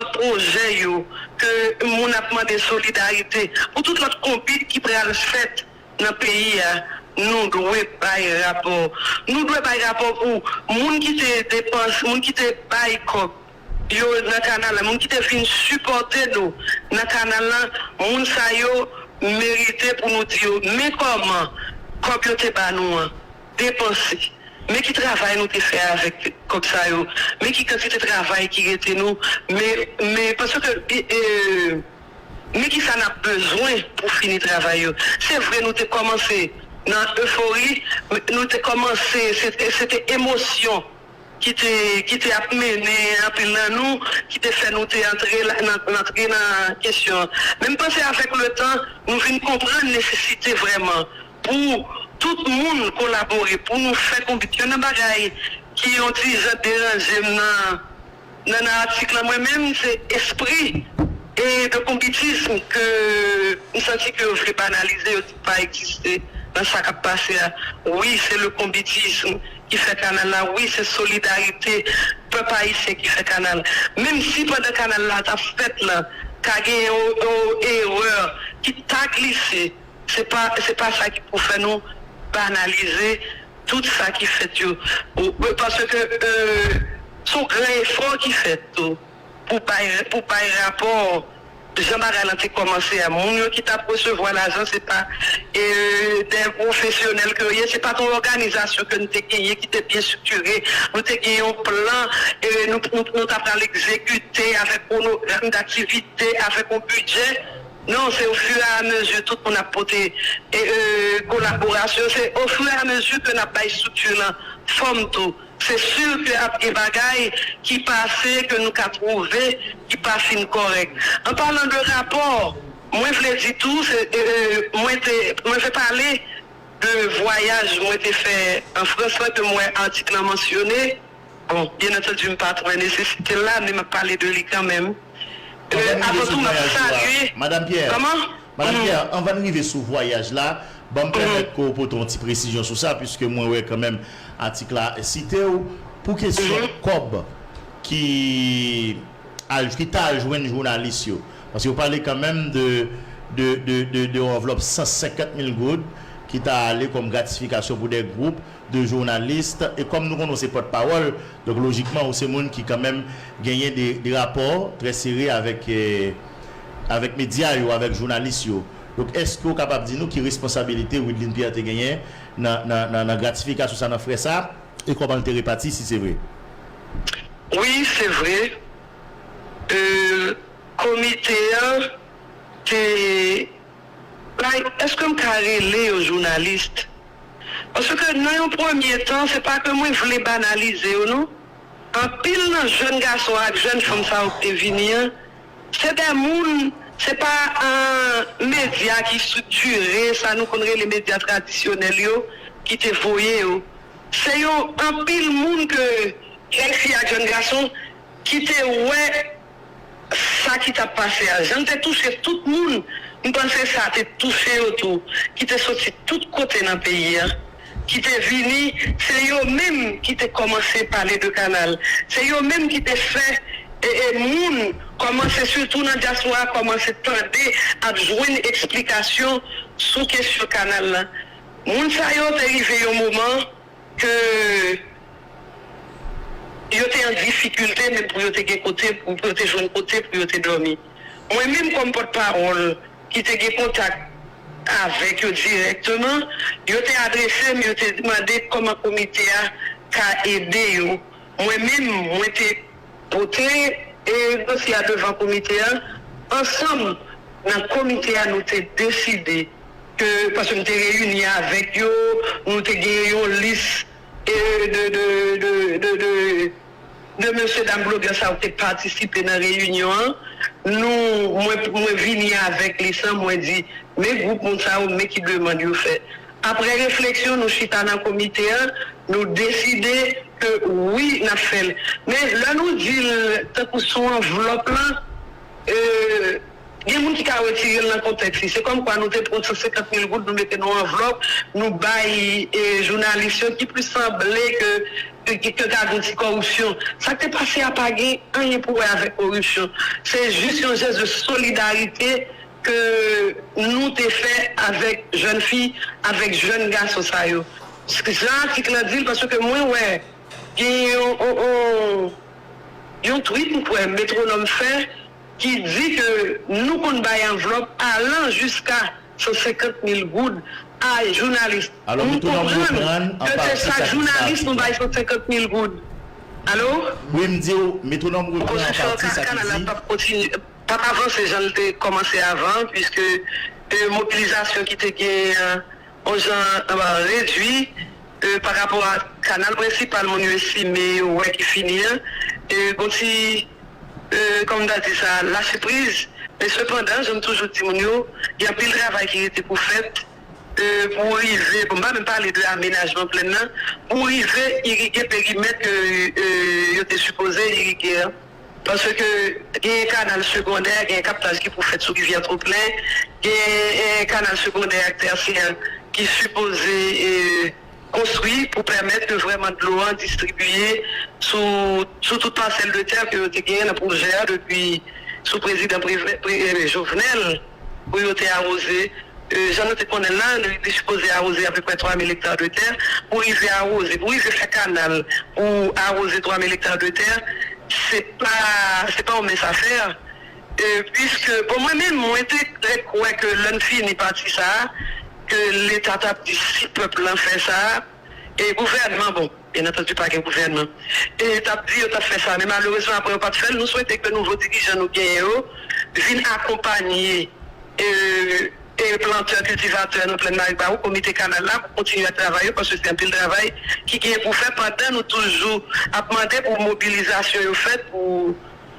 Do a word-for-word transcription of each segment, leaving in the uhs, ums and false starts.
lòt pwojè yo, ke moun ap mande solidarite, pou tout lòt konbit ki pral fèt nan peyi a, nou dwe bay rapò. Nou dwe bay rapò pou moun ki te depans, moun ki te bay kòb yo nan kanal la, moun ki te vin sipòte nou nan kanal la, moun sa yo merite pou nou di yo, men kòman kòb yo te ba nou an depanse. Men ki travay nou te fè avèk kòb sa yo. Men ki kantite travay ki rete nou. Men, men paske, e, e, men ki sa n ap bezwen pou fini travay yo. Se vre, nou te kòmanse nan efori, men nou te kòmanse, se, se te emosyon ki te, ki te ap mennen anpil nan nou, ki te fè nou te antre la, nan, antre nan kesyon an. Men m panse avèk le tan, nou vin konprann nesesite vrèman pou tout moun kolabore, pou nou fè konbit. Youn nan bagay ki yon ti jan deranje m nan, nan, nan atik lan, mwen menm, se espri e de konbitism ke m santi ke yo vle banalize, yo di pa egziste nan sa k ap pase a. Wi, se le konbitism ki fè kanal la, wi, se solidarite pèp ayisyen ki fè kanal. Menm si pandan kanal la t ap fèt lan, ka gen yon, yon erè ki ta glise, se pa, se pa sa ki pou fè nou banalize tout sa ki fèt yo. Ou, ou, paske, euh, se yon gran efò ki fèt tou pou bay, pou bay rapò jan bagay lan te kòmanse a. Moun yo ki t ap resevwa lajan, se pa, euh, de pwofesyonèl ke yo ye, se pa t yon òganizasyon ke n te genyen ki te byen estriktire. Nou te gen yon plan, euh, nou, nou, nou t ap pral egzekite avèk kwonogram daktivite, avèk yon bidjè. Non, se ofiramezu tout moun ap pote, e, e, kolaborasyon, se ofiramezu ke n ap bay estrikti lan fòm tou. Se si ke ap gen bagay ki pase ke nou ka twouve ki pa fin kòrèk. An palan de rapò, mwen vle di tou, se, e, e, mwen te, mwen vle pale de vwayaj mwen te fè an Frans lan, ke m wè atik lan mansyone. Bon, byen antandi, m pa t wè nesesite l la, men m ap pale de li kanmenm. Avan n rive sou vwayaj ou a, Madam Pierre, Madam Pierre, anvan n rive sou vwayaj la, ban m pèmèt ke w pote yon ti presizyon sou sa, piske mwen wè kanmenm atik la site w pou kesyon kòb ki al, ki ta al jwenn jounalis yo. Paske yo pale kanmenm de, de, de, de, de yon anvlòp san senkant mil goud ki ta ale kòm gratifikasyon pou de gwoup de jounalis. E kòm nou konnen w se pòtpawòl, donk lojikman ou se moun ki kanmenm genyen de, de rapò trè sere avèk, eh, avèk medya yo, avèk jounalis yo. Donk èske w kapab di nou ki responsabilite Widlin Pierre te genyen nan, nan, nan, nan gratifikasyon sa, nan frè sa, e kòman l te repati, si se vre? Wi, se vre. Euh, komite an te, like, èske m ka rele yo jounalis? Paske nan yon premye tan, se pa ke mwen vle banalize yo, non. Anpil nan jèn gason ak jèn fanm sa yo ki te vini an, se de moun, se pa, euh, medya ki estriktire, sa nou konn rele medya tradisyonèl yo, ki te voye yo. Se yon anpil moun ke jèn fi ak jèn gason ki te wè sa ki t ap pase a, jan l te touche tout moun, m panse sa te touche yo tou, ki te soti tout kote nan peyi a, ki te vini, se yo menm ki te kòmanse pale de kanal, se yo menm ki te fè, e, e, moun kòmanse, sitou nan dyaspora, kòmanse tande ak jwenn eksplikasyon sou kesyon kanal la. Moun sa yo te rive yon moman ke yo te an difikilte menm pou yo te gen kote, pou, pou yo te jwenn kote pou yo te dòmi. Mwen menm kòm pòtpawòl ki te gen kontak avèk yo dirèkteman, yo te adrese m, yo te mande kòman komite a ka ede yo. Mwen menm, mwen te pote, e, dosye a devan komite a. Ansanm, nan komite a, nou te deside ke, paske m te reyini avèk yo, nou te gen yon lis, e, de, de, de, de, de, de mesye dam blogè sa yo te patisipe nan reyinyon an. Nou, mwen, mwen vini avèk lis lan, mwen di, men gwoup moun sa yo, men ki demann yo fè. Apre refleksyon, nou chita nan komite an, nou deside ke wi, n ap fè l. Men lè nou di l tankou sou anvlòp lan, e, gen moun ki ka retire l nan kontèks li. Se kòmkwa nou te pran san senkant mil goud, nou mete nan yon anvlòp, nou bay, e, jounalis yo, ki plis sanble ke ke, ke, ke ta gen ti kòripsyon. Sa k te pase a pa gen anyen pou wè avèk kòripsyon. Se jis yon jès de solidarite ke nou te fè avèk jèn fi, avèk jèn gason sa yo. Jan atik lan di l, paske mwen wè gen yon, yon, yon, yon tweet m kwè Metwonòm fè ki di ke nou konn bay anvlòp alan jiska san senkant mil goud a jounalis. Nou konprann ke se chak jounalis nou bay san senkant mil goud. Alo? Wi, m di w, Metwonòm reprann an pati sa ki di. Kanal la p ap kontinye, p ap avanse jan l te kòmanse avan, piske, e, mobilizasyon ki te genyen an, yon jan, e, redui, e, pa rapò a kanal prensipal moun yo estime yo wè ki fini an, e, gon ti, e, kòman m ta di sa, lache priz. Men sepandan, jan m toujou di moun yo, gen anpil travay ki rete pou fèt, e, pou rive, bon, m pa menm pale de amenajman plèn nan, pou rive irige perimèt ke, e, yo te sipoze irige an. Paske gen kanal segondè, gen kaptaj ki pou fèt sou rivyè Twoplen, gen, e, kanal segondè ak tèsyè ki sipoze, e, konstwi pou pèmèt ke vrèman dlo an distribiye sou, sou tout pasèl de tè ke yo te genyen nan pwojè a depi sou prezidan Preve-, Pre-, e, Jovenel pou yo te awoze. E, jan nou te konnen l la, li, li sipoze awoze apeprè twa mil ekta de tè. Pou rive awoze, pou rive fè kanal pou awoze twa mil ekta de tè, se pa, se pa yon mens afè. E, piske, bon, mwen menm, mwen te kwè ke lè n fini pati sa a, ke Leta t ap di si pèp lan fè sa a, e gouvènman, bon, byen antandi, pa gen gouvènman, e t ap di yo t ap fè sa, men malerezman, apre yo pa t fè l. Nou swete ke nouvo dirijan nou genyen yo vin akonpanye, e, e plantè, kiltivatè nan Plèn Maribawou, Komite Kanal la, pou kontinye ak travay yo, paske se anpil travay ki genyen pou fè pandan nou toujou ap mande pou mobilizasyon yo fèt, pou,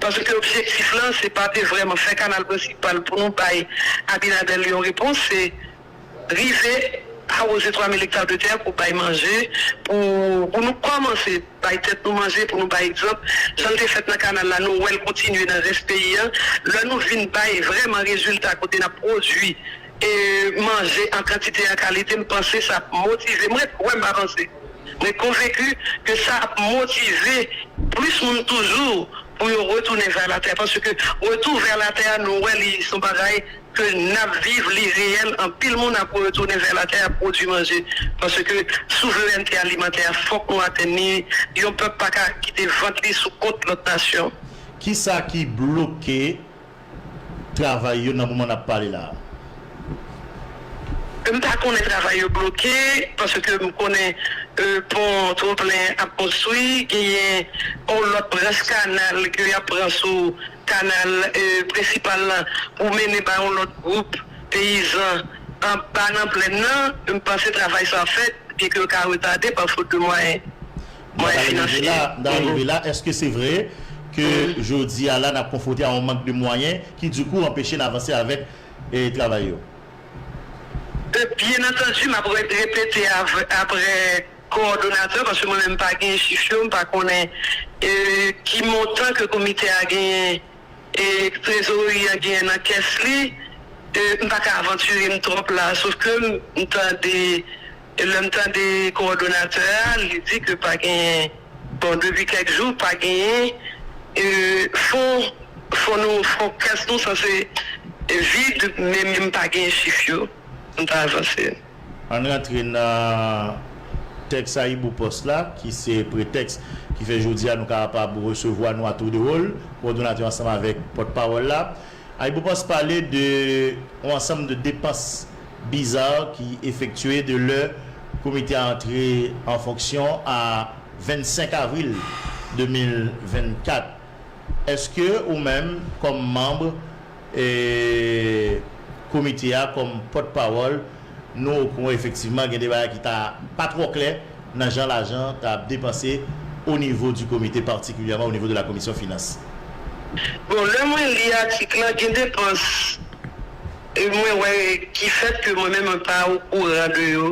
paske objektif lan, se pa te vrèman fè kanal prensipal pou nou bay Abinader yon repons, se rive awoze twa mil ekta de tè pou bay manje, pou, pou nou kòmanse bay tèt nou manje, pou nou bay egzanp. Jan l te fèt nan kanal la, nou wè l kontinye nan rès peyi a. Lè nou vin bay vrèman rezilta kote n ap pwodui, e, manje an kantite, an kalite, m panse sa ap motive. Mwen, wè m avanse. Mwen konvenki ke sa ap motive plis moun toujou pou yo retounen vè latè. Paske retour vers la terre, nou wè li se yon bagay ke n ap viv, li reyèl, anpil moun ap retounen vè latè, ap pwodui manje. Paske souverènte alimantè a, fòk nou atenn li. Yon pèp pa ka kite vant li sou kont lòt nasyon. Kisa ki bloke travay yo nan moman n ap pale la a? M pa konnen travay yo bloke, paske m konnen, e, pon Twoplen ap konstwi, genyen yon lòt branch kanal ke y ap pran sou kanal, e, prensipal lan pou mennen ba yon lòt gwoup peyizan anba nan plèn nan. M panse travay sa ap fèt, byenke l ka retade pa fot de mwayen, mwayen finansyè. M ta rive la, m ta rive la. Èske se vre ke jodi a la, n ap konfwonte a yon mank de mwayen ki, dikou, anpeche n avanse avèk, e, travay yo? E, byen antandi, m ap re-, repete av-, apre kowòdonatè, paske mwen menm m pa gen chif yo, m pa konnen, e, ki montan ke komite a genyen, e, trezorye a genyen nan kès li. E, m pa ka avantire m twòp la, sof ke m, m tande, e, lè m tande kowòdonatè a, li di ke pa genyen, bon, depi kèk jou, pa genyen, e, fon, fon nou, fon kès nou sanse vid, men, men m pa genyen chif yo. M ta avanse. Ann rantre nan tèks Ayibopost la, ki se pretèks ki fè jodi a nou kapab resevwa nou atoudewòl, kowòdonatè ansanm avèk pòtpawòl la. Ayibopost pale de yon ansanm de depans biza ki efektye de lè komite a antre an fonksyon a vennsenk avril de mil vennkat. Èske ou menm, kòm manm, e, komite a, kòm pòtpawòl, nou okouran efektivman gen de bagay ki ta pa twò klè nan jan lajan t ap depanse o nivo di komite, patikilyèman o nivo de la komisyon finans? Bon, lè mwen li atik lan, gen depans, e, mwen wè ki fèt ke mwen menm mwen pa okouran de yo.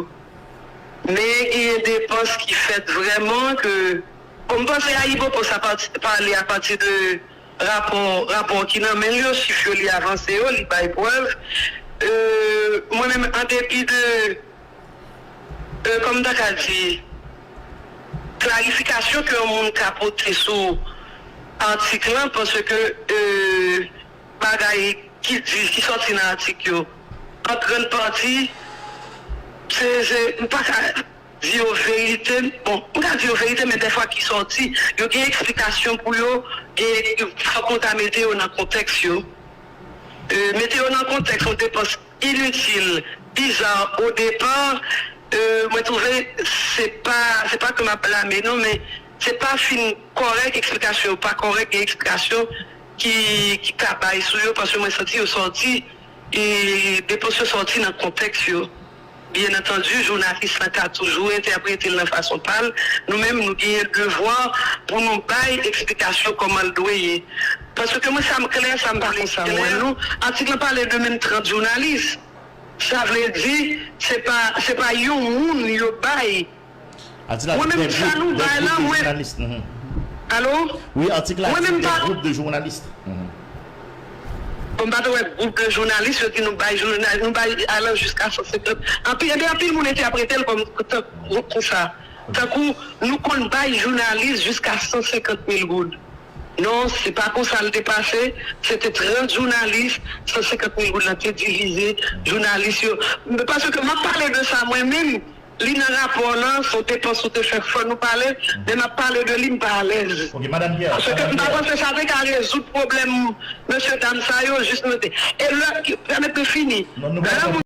Men genyen depans ki fèt vrèman ke, bon, m panse Ayibopost a pati, pale apati de rapò, rapò ki nan men l yo, chif yo, li avanse yo, li bay prèv. E, mwen menm, an depi de, e, kòman m ta ka di, klarifikasyon ke yon moun ka pote sou atik lan, paske, e, bagay ki di, ki sòti nan atik yo, an grann pati, se, se, m pa ka di yo verite, bon, m ka di yo verite, men dèfwa ki sòti, yo gen eksplikasyon pou yo, gen, fòk nou ta mete yo nan kontèks yo. E, mete yo nan kontèks yon depans initil, biza o depa, e, mwen twouve se pa, se pa ke m ap blame non, men se pa fin kòrèk, eksplikasyon yo pa kòrèk, gen eksplikasyon ki, ki ka bay sou yo, paske mwen santi yo sòti, e, depans yo sòti nan kontèks yo. Byen antandi, jounalis lan ka toujou entèprete l nan fason pa l. Nou menm, nou genyen devwa pou nou bay eksplikasyon kòman l dwe ye. Paske mwen, sa m klè, sa m pa klè, mwen, nou, atik lan pale de menm trant jounalis. Sa vle di, se pa, se pa yon moun yo bay. Mwen menm, sa nou bay la, mwen, alo? Wi, atik la di de gwoup de jounalis. Bon, m pa t wè gwoup de jounalis, yo di nou bay jounalis, nou bay alan jiska san senkant. Anpil, ebyen, anpil moun entèprete l kòm, kòm, konsa. Tankou nou konn bay jounalis jiska san senkant mil goud. Non, se pa konsa l te pase. Se te trant jounalis, san senkant mil goud lan te divize jounalis yo. Paske m ap pale de sa mwen menm, li nan rapò lan, se yon depans ou te fè, fò nou pale, men m ap pale de li, m pa alèz. Paske m pa panse sa te ka rezoud pwoblèm mesye dam sa yo, jis nou te. E lè, pèmèt mwen fini. Lè moun